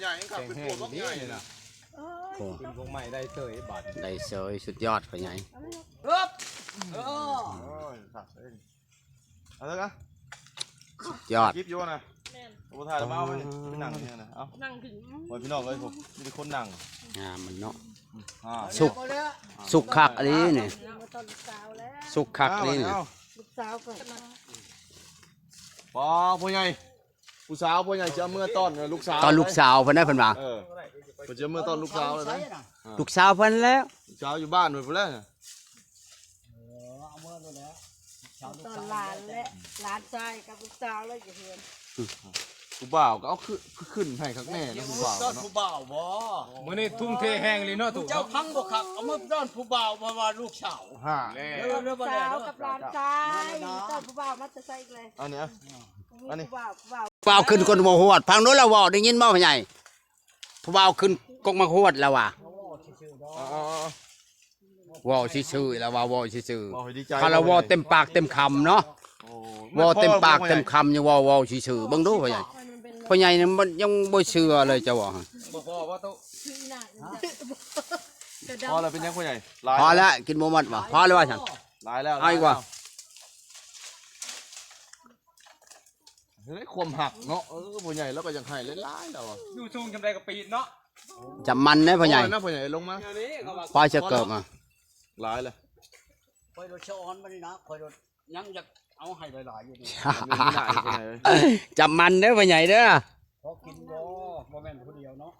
ໃຫຍ່ ເປັນພວກບັກໃຫຍ່ນະ ໂອ້ຍ ໂອ້ ຂຶ້ນພວງໃໝ່ໄດ້ເສີຍບາດ ໄດ້ເສີຍ ສຸດຍອດພໍ່ໃຫຍ່ ເອີບ ເອີ ໂອ້ຍ ຄັກເລີຍ ເອົາເລີຍນະ ສຸດຍອດ ຄລິບຢູ່ນະ ແມ່ນ ບໍ່ຖ່າຍແລ້ວ ມາເອົາໄປນີ້ ໄປນັ່ງນີ້ນະ ເອົາ ນັ່ງຂຶ້ນ ໂອ້ຍ ພີ່ນ້ອງເອີຍ ມີແຕ່ຄົນນັ່ງ ງາມມັນເນາະ ອ່າ ສຸກ ສຸກຄັກອີ່ຫຼີນີ້ ສຸກຄັກອີ່ຫຼີນີ້ ລູກສາວກໍ ປ້າ ພໍ່ໃຫຍ່ ຜູ້ສາວ ພໍ່ໃຫຍ່ຈະເອົາເມືອຕ້ອນລູກສາວ ຕ້ອນລູກສາວເພິ່ນນະ ເພິ່ນວ່າ ເອີ ເພິ່ນຈະເອົາເມືອຕ້ອນລູກສາວແລ້ວນະ ເອີ ລູກສາວເພິ່ນແລ້ວ ລູກສາວຢູ່ບ້ານເພິ່ນພຸ້ນແຫຼະ ເອີ ເອົາເມືອໂລດແລ້ວ ຕ້ອນຫຼານແຫຼະ ຫຼານຊາຍກັບລູກສາວແລ້ວຢູ່ເຮືອນ ຜູ້ບ່າວກໍເອົາ ຄື ຄືຂຶ້ນໃຫ້ຄັກແນ່ເນາະ ຜູ້ບ່າວເນາະ ຜູ້ບ່າວບໍ ມື້ນີ້ທຸ່ມເທແຮງອີ່ຫຼີເນາະ ເຈົ້າຟັງບໍ່ຄັກ ເອົາເມືອຕ້ອນຜູ້ບ່າວ ເພາະວ່າລູກສາວ ຫາ ແລ້ວ ລູກສາວກັບຫຼານຊາຍ ຕ້ອນຜູ້ບ່າວມາແຕ່ໃສອີກແລ້ວ ອັນນີ້ ອັນນີ້ ຜູ້ບ່າວ ຜູ້ບ່າວ ຜູ້ບ່າວຂຶ້ນກົກໝາກຫວດ ຟັງດູລະເວົ້າ ໄດ້ຍິນບໍ່ພໍ່ໃຫຍ່? ຜູ້ບ່າວຂຶ້ນກົກໝາກຫວດລະວ່າ ເວົ້າຊື່ໆ ລະວ່າເວົ້າຊື່ໆ ເວົ້າໃຫ້ດີໃຈ ເຂົາລະເວົ້າເຕັມປາກເຕັມຄຳເນາະ ໂອ້ ເວົ້າເຕັມປາກເຕັມຄຳ ຍັງເວົ້າ ເວົ້າຊື່ໆ ເບິ່ງດູພໍ່ໃຫຍ່ ພໍ່ໃຫຍ່ນີ້ມັນຍັງບໍ່ເຊື່ອເລີຍ ເຈົ້າວ່າ ບໍ່ພໍບໍ່ຕຸ ພໍແລ້ວ ເປັນຫຍັງພໍ່ໃຫຍ່ ຫຼາຍ ພໍແລ້ວ ກິນບໍ່ໝົດບໍ່ ພໍແລ້ວວ່າຊັ້ນ ຫຼາຍແລ້ວ ເອົາອີກບໍ່ ເຮີ້ຍ ຄວາມຮັກເນາະ ເອີ ພໍ່ໃຫຍ່ລາວກໍຢາກໃຫ້ຫຼາຍໆ ລາວອະ ຢູ່ສູງສ່ຳໃດກໍປີນເນາະ ຈັບມັນເດ້ພໍ່ໃຫຍ່ ໂອ້ຍນະພໍ່ໃຫຍ່ ລົງມາ ແນວນີ້ກໍວ່າ ປ້າຈະເກີບມາ ຫຼາຍແລ້ວ ຂ້ອຍລົດສະອອນມານີ້ນະ ຂ້ອຍລົດຍັງຢາກເອົາໃຫ້ຫຼາຍໆ ຢູ່ນີ້ ຈັບມັນເດີພໍ່ໃຫຍ່ເດີ ພໍກິນບໍ່ ບໍ່ແມ່ນຜູ້ດຽວເນາະ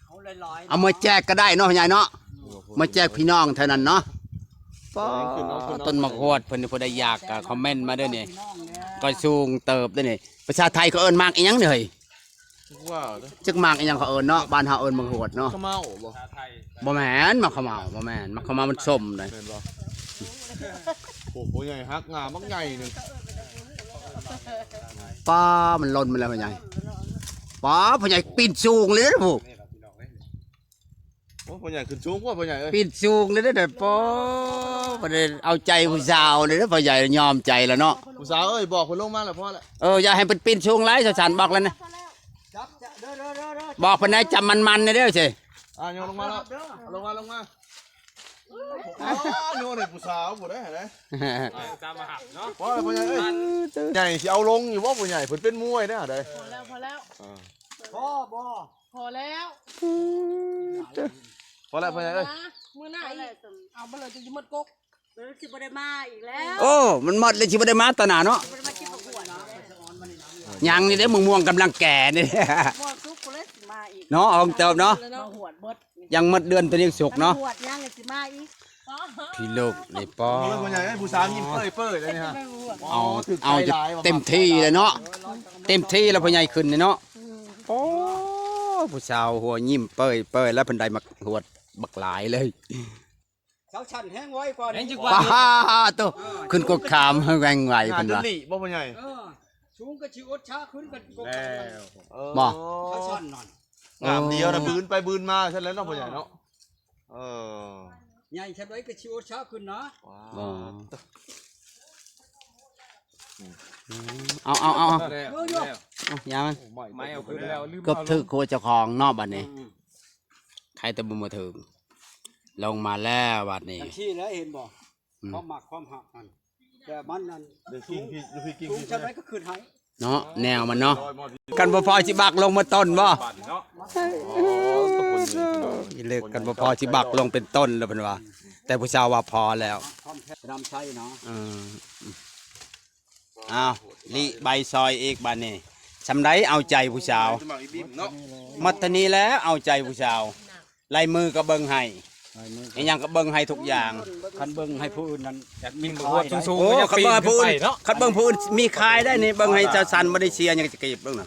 ເອົາຫຼາຍໆ ເອົາມາແຈກກໍໄດ້ເນາະ ພໍ່ໃຫຍ່ເນາະ ມາແຈກພີ່ນ້ອງເທົ່ານັ້ນເນາະ ປ້າ ຕົ້ນໝາກຫວດເພິ່ນ ຜູ້ໃດຢາກກໍຄອມເມັນມາເດີນີ້ ກໍສູງເຕີບເດີນີ້ ພາສາໄທເຂົາເອີ້ນໝາກອີ່ຫຍັງເດີເຮີ້ຍ ຈັກໝາກອີ່ຫຍັງເຂົາເອີ້ນເນາະ ບ້ານເຮົາເອີ້ນໝາກຫວດເນາະ ຂະເໝົາບໍ່? ບໍ່ແມ່ນໝາກຂະເໝົາ ບໍ່ແມ່ນ ໝາກຂະເໝົາມັນສົ້ມເດ້ ແມ່ນບໍ່? ໂອ້ ໂຫ ໃຫຍ່ ຮັກງາບັກໃຫຍ່ໜຶ່ງ ປ້າ ມັນຫຼົ່ນມາແລ້ວພໍ່ໃຫຍ່ ປ້າ ພໍ່ໃຫຍ່ປີນສູງເລີຍເດີຜູ້ ໂອ້ ພໍ່ໃຫຍ່ຂຶ້ນສູງກວ່າພໍ່ໃຫຍ່ເອີຍ ປີນສູງເລີຍເດີ ປ້າ ບໍ່ໄດ້ເອົາໃຈຜູ້ສາວເລີຍເດີ ພໍ່ໃຫຍ່ຍອມໃຈແລ້ວເນາະ ຜູ້ສາວເອີຍ ບອກເພິ່ນລົງມາແລ້ວ ພໍແລ້ວ ເອີ ຢ່າໃຫ້ເພິ່ນປີນສູງຫຼາຍ ສາວສັນບອກແລ້ວນະ ຈັບ ເດີ ເດີ ເດີ ເດີ ບອກເພິ່ນໃຫ້ຈັບມັນໆ ແດ່ເດີຊິ ອ່າ ໂຍນລົງມາແລ້ວ ເອົາລົງມາ ລົງມາ ອໍ ໂຍນໃຫ້ຜູ້ສາວຜູ້ໃດຫັ້ນນະ ຕາມມາຮັບເນາະ ພໍແລ້ວພໍ່ໃຫຍ່ເອີຍ ໃຫຍ່ຊິເອົາລົງຢູ່ບໍ່ພໍ່ໃຫຍ່ ເພິ່ນເປັນມວຍເດ້ຫັ້ນໃດ ພໍແລ້ວ ພໍແລ້ວ ອ່າ ພໍບໍ່ ພໍແລ້ວ ພໍແລ້ວພໍ່ໃຫຍ່ເອີຍ ມື້ໜ້າອີກ ເອົາມາເລີຍ ຈະຊິໝົດກົກ ເອີ ຊິບໍ່ໄດ້ມາອີກແລ້ວ ໂອ້ ມັນໝົດແລ້ວ ຊິບໍ່ໄດ້ມາຕໍ່ໜ້າເນາະ ບໍ່ໄດ້ມາກິນໝາກຫວດເນາະ ຍັງນີ້ເດ້ ໝາກມ່ວງກຳລັງແກ່ນີ້ ໝາກມ່ວງສຸກພຸ້ນແຫຼະຊິມາອີກເນາະ ອອກເຕີບເນາະ ໝາກຫວດເບິດ ຍັງໝົດເດືອນຕົວນີ້ສຸກເນາະ ໝາກຫວດຍັງຊິມາອີກ ພີ່ລູກນີ້ປ້າ ໂອ້ຍ ພໍ່ໃຫຍ່ເອີຍ ຜູ້ສາວຍິ້ມເປີ້ຍໆ ເລີຍນີ້ຮະ ເອົາ ເອົາເຕັມທີ່ເລີຍເນາະ ເຕັມທີ່ແລ້ວພໍ່ໃຫຍ່ຂຶ້ນນີ້ເນາະ ໂອ້ ຜູ້ສາວຫົວຍິ້ມເປີ້ຍໆ ແລ້ວເພິ່ນໄດ້ໝາກຫວດບັກຫຼາຍເລີຍ ສາວສັນແຮງໄວກວ່ານີ້ ປາໂຕ ຂຶ້ນກົກຂາມແຮງໄວເພິ່ນວ່າ ໜ້າຈະຫຼີບໍ່ພໍ່ໃຫຍ່ ເອີ ສູງກໍຊິອົດຊາຂຶ້ນກັນກົກຂາມ ແລ້ວ ເອີ ບໍ່ ສາວສັນນັ້ນ ງາມດຽວນະ ເອີ ບືນໄປບືນມາຊັ້ນແຫຼະເນາະພໍ່ໃຫຍ່ເນາະ ເອີ ໃຫຍ່ສ່ຳໃດກໍຊິອົດຊາຂຶ້ນນະ ວ້າວ ເອົາ ເອົາ ເອົາ ເອົາ ແລ້ວ ເອົາ ຢ່າມັນ ໂອ້ ໄມ້ ໄມ້ເອົາຂຶ້ນແລ້ວ ລືມ ເກືອບຖືກຄົວເຈົ້າຂອງເນາະບັດນີ້ ອືມ ໃຄແຕ່ບໍ່ມາເຖິງ ລົງມາແລ້ວບາດນີ້ ຈັ່ງຊີ້ແຫຼະ ເຫັນບໍ່? ອືມ ຄວາມມັກຄວາມຮັກຫັ້ນ ແຕ່ມັນນັ້ນ ເດີ ສູງ ສູງສ່ຳໃດກໍຂຶ້ນໃຫ້ເນາະ ແນວມັນເນາະ ຄັນບໍ່ພໍຊິບັກລົງມາຕົ້ນບໍ່? ເລິກ ຄັນບໍ່ພໍຊິບັກລົງເປັນຕົ້ນແລ້ວເພິ່ນວ່າ ແຕ່ຜູ້ສາວວ່າພໍແລ້ວ ຄວາມແທ້ນຳໃຊ້ເນາະ ເອີ ອ້າວ ລິໃບຊອຍອີກບາດນີ້ ສ່ຳໃດເອົາໃຈຜູ້ສາວ ໝົດເທົ່ານີ້ແຫຼະ ເອົາໃຈຜູ້ສາວ ລາຍມືກໍເບິ່ງໃຫ້ ລາຍມືກໍ ອີ່ຫຍັງກໍເບິ່ງໃຫ້ທຸກຢ່າງ ຄັນເບິ່ງໃຫ້ຜູ້ອື່ນນັ້ນ ຢາກມີຄາຍໄດ້ ໂອ້ ຄັນເບິ່ງໃຫ້ຜູ້ອື່ນ ຄັນເບິ່ງຜູ້ອື່ນມີຄາຍໄດ້ນີ້ ເບິ່ງໃຫ້ສາວສັນບໍ່ໄດ້ເສຍຫຍັງຈັກກີບເບິ່ງນະ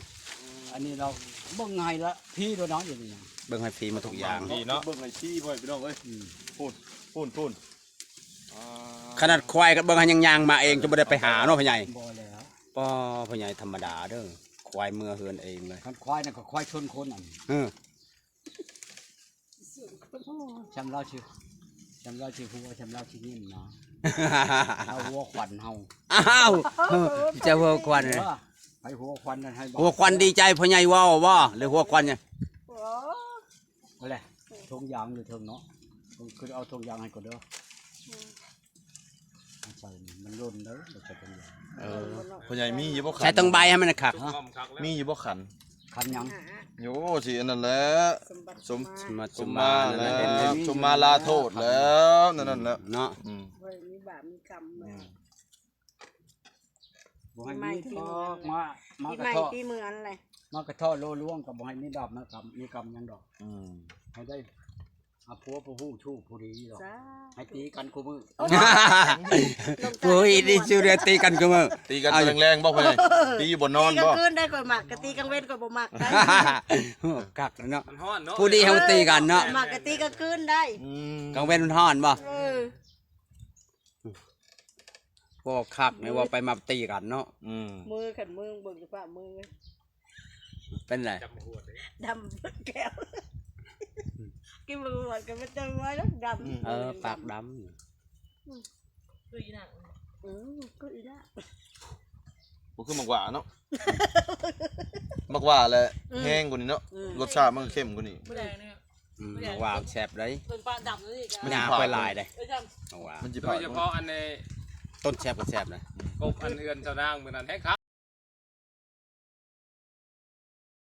ອັນນີ້ລາວເບິ່ງໃຫ້ລະ ຟຣີໂລດເນາະ ດຽວນີ້ນະ ເບິ່ງໃຫ້ຟຣີໝົດທຸກຢ່າງ ດີເນາະ ເບິ່ງໃຫ້ຟຣີພໍ່ແມ່ພີ່ນ້ອງເອີຍ ອືມ ພຸ້ນ ພຸ້ນ ພຸ້ນ ອ່າ ຂະໜາດຄວາຍກໍເບິ່ງໃຫ້ຍັງຍ່າງມາເອງ ຈະບໍ່ໄດ້ໄປຫາເນາະພໍ່ໃຫຍ່ ບໍ່ແລ້ວ ປ້າ ພໍ່ໃຫຍ່ທຳມະດາເດີ ຄວາຍເມືອເຮືອນເອງເລີຍ ຄັນຄວາຍນັ້ນກໍຄວາຍຊົນຄົນອັນ ເອີ ຊ່ຳລາວຊິ ຊ່ຳລາວຊິຫົວ ຊ່ຳລາວຊິຍິ້ມນະ ເຮົາຫົວຂວັນເຮົາ ອ້າວ ເຈົ້າຫົວຂວັນ ເອີ ໃຫ້ຫົວຂວັນນັ້ນໃຫ້ບ່າວ ຫົວຂວັນດີໃຈພໍ່ໃຫຍ່ເວົ້າບໍ່ ຫຼືຫົວຂວັນຫຍັງ? ໂອ້ ຫັ້ນແຫຼະ ຖົງຢາງຢູ່ເທິງເນາະ ຄືເອົາຖົງຢາງໃຫ້ກ່ອນເດີ. ໃສ່ມັນຫຼົ່ນເດີ ບໍ່ໃສ່ຖົງຢາງ. ເອີ ພໍ່ໃຫຍ່ມີຢູ່ບໍ່ຂັນ? ໃສ່ເທິງໃບໃຫ້ມັນຄັກເນາະ. ມີຢູ່ບໍ່ຂັນ? ຂັນຫຍັງ? ໂອ້ ຊິອັນນັ້ນແຫຼະ ສົມບັດ ສົມ ສົມມາ ສົມມາແລ້ວ ສົມມາລາໂທດແລ້ວ ນັ້ນ ນັ້ນແຫຼະເນາະ. ອືມ ບໍ່ໃຫ້ມີບາບມີກຳ ອືມ ບໍ່ໃຫ້ມີດອກ ມາ ມາກະເທາະ ມາກະເທາະໂລລວງ ກໍບໍ່ໃຫ້ມີບາບມີກຳ ມີກຳຫຍັງດອກ. ອືມ ໃຫ້ໄດ້ ຫາຜົວຜູ້ຮູ້ໂຊກຜູ້ດີດອກ ສາທຸ ໃຫ້ຕີກັນຄູ່ມື້. ໂອ້ຍ ໂອ້ຍ ດີສຸດເລີຍ ຕີກັນຄູ່ມື້. ຕີກັນແລງໆບໍ່ ພໍ່ໃຫຍ່? ຕີຢູ່ບ່ອນນອນບໍ່? ຕີກາງຄືນໄດ້ຂ້ອຍມັກ ກະຕີກາງເວັນຂ້ອຍບໍ່ມັກໄດ໋. ຄັກເນາະ ມັນຮ້ອນເນາະ ຜູ້ດີເຮົາຕີກັນເນາະ ມັກກະຕີກາງຄືນໄດ້. ອືມ ກາງເວັນມັນຮ້ອນບໍ່? ເອີ ບໍ່ຄັກນີ້ວ່າໄປມາຕີກັນເນາະ. ອືມ ມື ຄັນມືເບິ່ງສະພາບມື ເປັນໃດ? ດຳແກ້ວ ກິນບັກຫວດກໍເປັນຕາໄວແລ້ວ ດຳ. ເອີ ປາກດຳ ຄືອີນາງ ອືມ ຄືອີນາງ ບໍ່ຄືໝາກຫວ້າເນາະ. ໝາກຫວ້າແຫຼະ ອືມ ແຮງກວ່ານີ້ເນາະ. ອືມ ລົດຊາດມັນກໍເຂັ້ມກວ່ານີ້. ບໍ່ແດງເນາະ ອືມ ໝາກຫວ້າແຊບເດ້ ເພິ່ນປາດຳນີ້ກໍ ມັນຊິເຜົາ ຍາໄປຫຼາຍເດ້ ເອີ ຫວ່າ ມັນຊິເຜົາ ໂດຍສະເພາະອັນນີ້ ຕົ້ນແຊບກໍແຊບນະ. ກົບອັນເຮືອນຊາວນາງມື້ນັ້ນແຮງຄັກ.